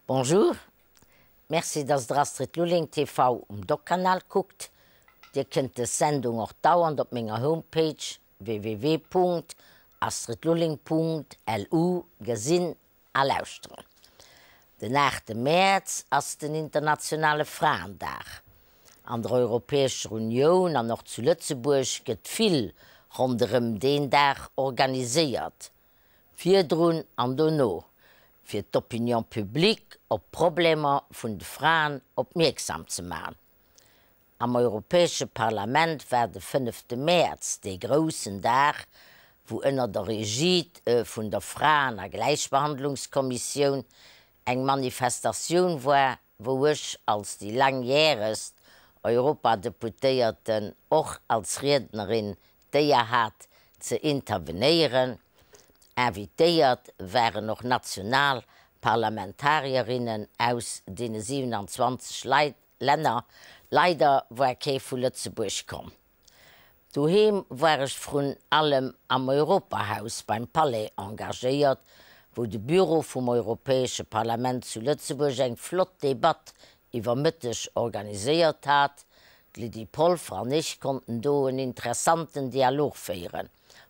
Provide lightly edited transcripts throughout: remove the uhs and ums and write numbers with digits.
Bonjour, Merci dass der Astrid Lulling TV um Doc-Kanal kuckt. Dir kënnt dës Sendung och dauernd op menger Homepage www.astridlulling.lu gesinn a lauschteren. Den 8 Mäerz ass den internationale Fraendag. An der Europäescher Unioun an och zu Lëtzebuerg gëtt vill ronderëm deen Dag organiséiert. Virdrun an dono, fir d'Opinion publique op d'Problemer vun de Fraen opmierksam ze man. Am Europäesche Parlament war de fënnefte Mäerz dee groussen Dag, wou ënner der Egide vun der Fraen a Gläichbehandlungskommissioun eng Manifestatioun war, wou ech als déi langjäregst Europadeputéierten och als Riednerin d'Éier hat ze intervenéieren. Invitéiert waren och national Parlamentarierinnen aus deene 27 Länner, leider war kee vu Lëtzebuerg komm. Doheem war ech vrun allem am Europahaus beim Palais engagéiert, wou de Büro vum Europäesche Parlament zu Lëtzebuerg eng flott Debatt iwwer Mëtteg organiséiert hat. D'Lydie Polfer an ech konnten do en interessanten Dialog féieren,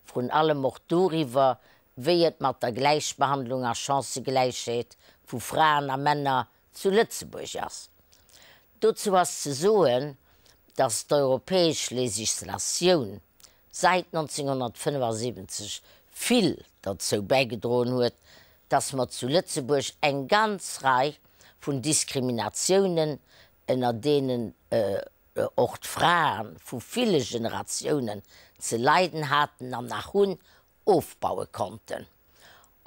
vrun allem och doriwwer, wéi et mat der Gläichbehandlung a Chancëgläichheet vu Fraen a Männer zu Lëtzebuerg ass. Dozou ass ze soen, datt d'europäesch Legislatioun säit 1975 vill derzou bäigedroen huet, datt mer zu Lëtzebuerg eng ganz Rei vun Diskriminatiounen, ënner deenen och d'Frae vu ville Generatiounen ze leiden haten an nach hunn, ofbaue konnten.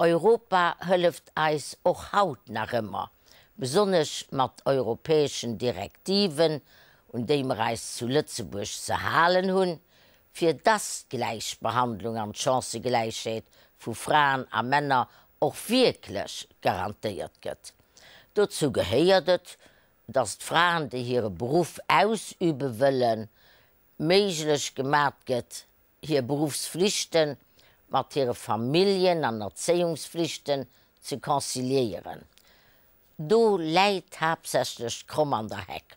Europa hëlleft eis och haut nach ëmmer, besonnesch mat europäeschen Direktiven, un déi mer eis zu Lëtzebuerg ze halen hunn, fir dass d'Gläichbehandlung an d'Chancëgläichheet vu Fraen a Männer och wierklech garantéiert gëtt. Dozou gehéiert et, dass d'Fraen, déi hire Beruff ausübe wëllen, méiglech gemat gëtt, hir Beruffsflichte mat hire Familljen an Erzéiungsflichten ze conciliéieren. Do läit haaptsächlech d'Kromm an der Heck,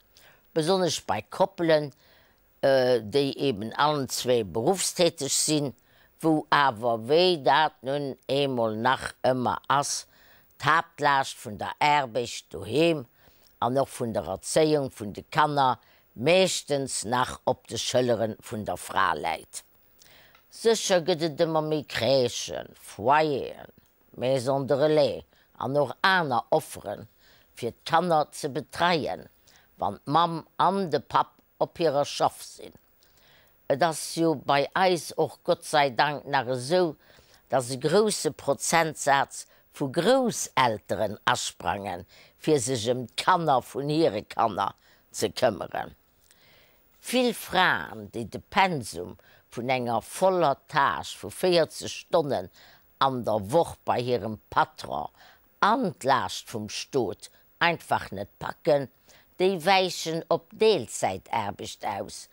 besonnesch bei Koppelen, déi eben allen zwee beruffstäteg sinn, wou awer, wéi dat nun eemol nach ëmmer ass, d'Haaptlaascht vun der Aarbecht doheem an och vun der Erzéiung vun de Kanner meeschtens nach op de Schëllere vun der Fra läit. Sécher gëtt et ëmmer méi Crèchen, Foyeren, Maisons de relais an och aner Offeren, fir d'Kanner ze betreien, wann d'Mamm an de Papp op hirer Schaff sinn. Et ass jo bei eis och Gott sei Dank nach esou, dass e grousse Prozentsaz vu Grousselteren asprangen, fir sech ëm d'Kanner vun hire Kanner ze këmmeren. Vill Fraen, déi de Pensum vun enger voller Tâche vu 40 Stonnen an der Woch bei hirem Patron an d'Laascht vum Stot einfach net packen, déi wäichen op Deelzäitaarbecht aus.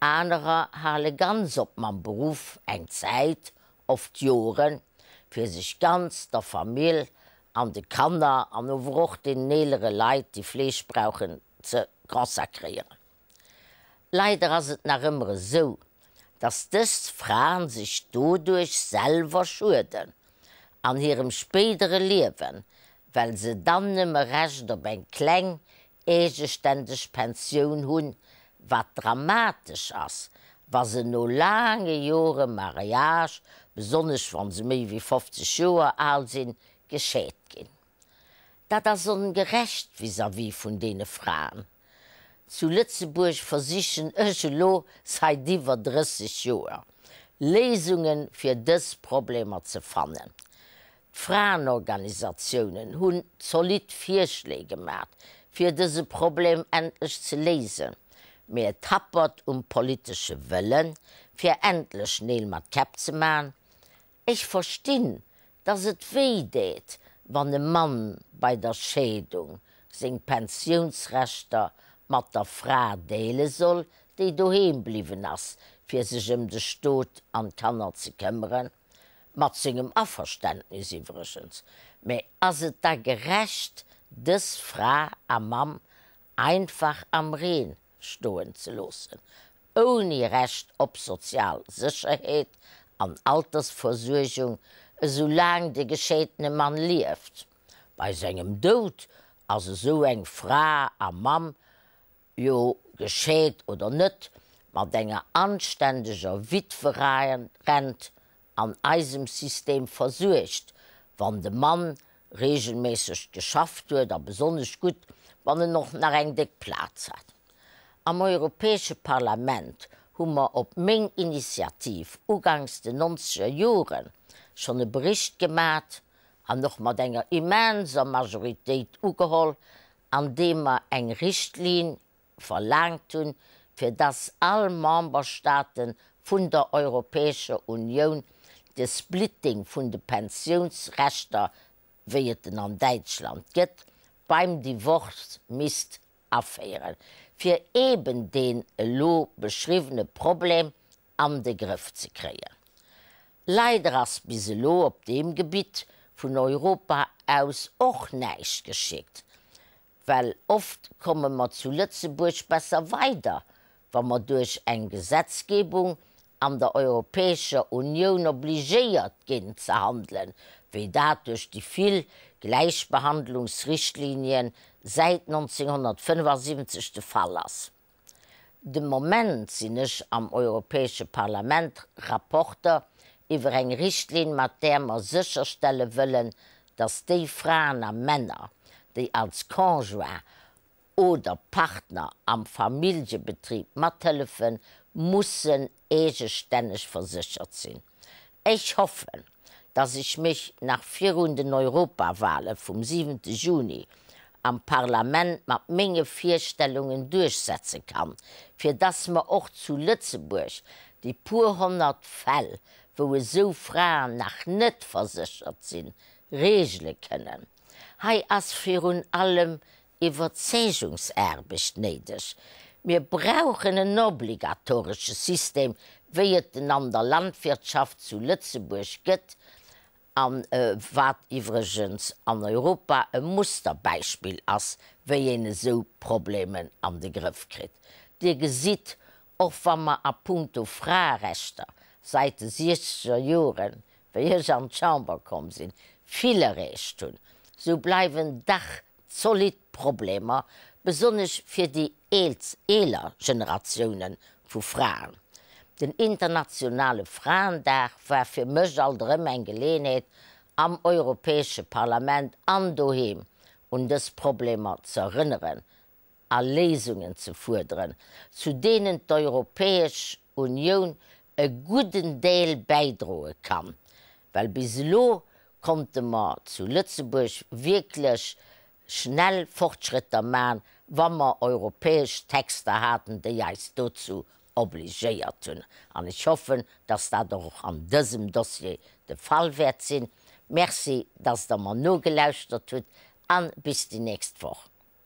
Anerer hale ganz op mam Beruff, eng Zäit, oft Joren, fir sech ganz der Famill an de Kanner an ower och deenen eelere Leit, déi Fleeg brauchen, ze consacréieren. Leider ass et nach ëmmer esou, dass dës Fraen sech doduerch selwer schueden an hirem spéidere Liewen, well se dann nëmme Recht op eng kleng eegeständeg Pensioun hunn, wat dramatesch ass, wa se no laange Jore Mariage, besonnesch wa se méi wéi 50 Joer al sinn, gescheet ginn. Dat ass ongerecht vis-à-vis vun deene Fraen. Zu Lëtzebuerg versichen ech elo sait iwwer 30 Joer, Léisunge fir dës Problemer ze fannen. D'Fraenorganisatiounen hunn zolidd Virschléi gemat, fir dëse Problem endlech ze léisen, mee et happert um politesche Wëllen, fir endlech Neel mat Käpp ze man. Ech verstinn, dass et wéi deet, wann e Mann bei der Scheedung seng Pensiounsrechter mat der Fra deele soll, déi doheem bliwwen ass, fir sech ëm de Stot an d'Kanner ze këmmeren. Mat sengem Averständnis iwwregens. Mä ass et da gerecht, dës Fra a Mamm einfach am Reen stoen ze loossen, ouni Recht op sozial Sécherheet an Altersversuergung, esou laang de gescheedene Mann lieft. Bei sengem Doud ass esou eng Fra a Mamm, jo gescheet oder net, mat enger anständeger Witwerent an eisem System versuergt, wann de Mann regelméisseg geschafft huet a besonnesch gutt, wann en och nach eng déck Plaz hat. Am Europäesche Parlament hu mer op meng Initiativ uganks den nonzeger Jore schonn e Bericht gemat an och mat enger immenser Majoritéit ugeholl, an deem mer eng Richtlinn verlaangt hunn, fir dass all Memberstaate vun der Europäescher Unioun de Splitting vun de Pensiounsrechter, wéi et en an Däitschland gëtt, beim Divorce misst aféieren, fir eeben deen elo beschriwwene Problem an de Grëff ze kréien. Leider ass bis elo op deem Gebitt vun Europa aus och näischt geschitt. Well oft komme mer zu Lëtzebuerg besser weider, wa mer duerch eng Gesetzgebung an der Europäescher Unioun obligéiert ginn ze handelen, wéi dat duerch déi vill Gläichbehandlungsrichtlinien säit 1975 de Fall ass. De Moment sinn ech am Europäesche Parlament Rapporter iwwer eng Richtlinn, mat där mer sécherstelle wëllen, dass déi Fraen a Männer, déi als Conjoint oder Partner am Familljebetrib mathëllefen, mussen eegestänneg verséchert sinn. Ech hoffen, dass ech mech nach virun den Europawale vum siwente Juni am Parlament mat menge Virstellungen duerchsetze kann, fir dass mer och zu Lëtzebuerg déi puer 100 Fäll, wou esou Fraen nach net verséchert sinn, regele kënnen. Hei ass virun allem Iwwerzeegungsaarbecht néideg. Mir brauchen en obligatoresche System, wéi et en an der Landwirtschaft zu Lëtzebuerg gëtt, a wat iwwregens an Europa e Musterbeispill ass, wéi een esou Problemen an de Grëff kritt. Dir gesitt, och wa mer a puncto Fraerechter sait de siechzeger Joren, wéi ech an d'Chamber komm sinn, vill erreecht hunn, sou bleiwen dach zolidd Problemer, besonnesch fir déi eeler Generatioune vu Fraen. Den internationale Fraendag war fir mech alt erëm eng Geleeënheet, am Europäesche Parlament an doheem un dës Problemer ze erënneren a Léisungen ze fuerderen, zu deenen d'Europäesch Unioun e gudden Deel bäidroe kann, well bis elo konnte mer zu Lëtzebuerg wierklech schnell Fortschrëtter man, wa mer europäesch Texter haten, déi eis dozou obligéiert hunn. An ech hoffen, dass dat och an dësem Dossier de Fall wäert sinn. Merci, dass Der mer nogelauschtert hutt, a bis déi nächst Woch.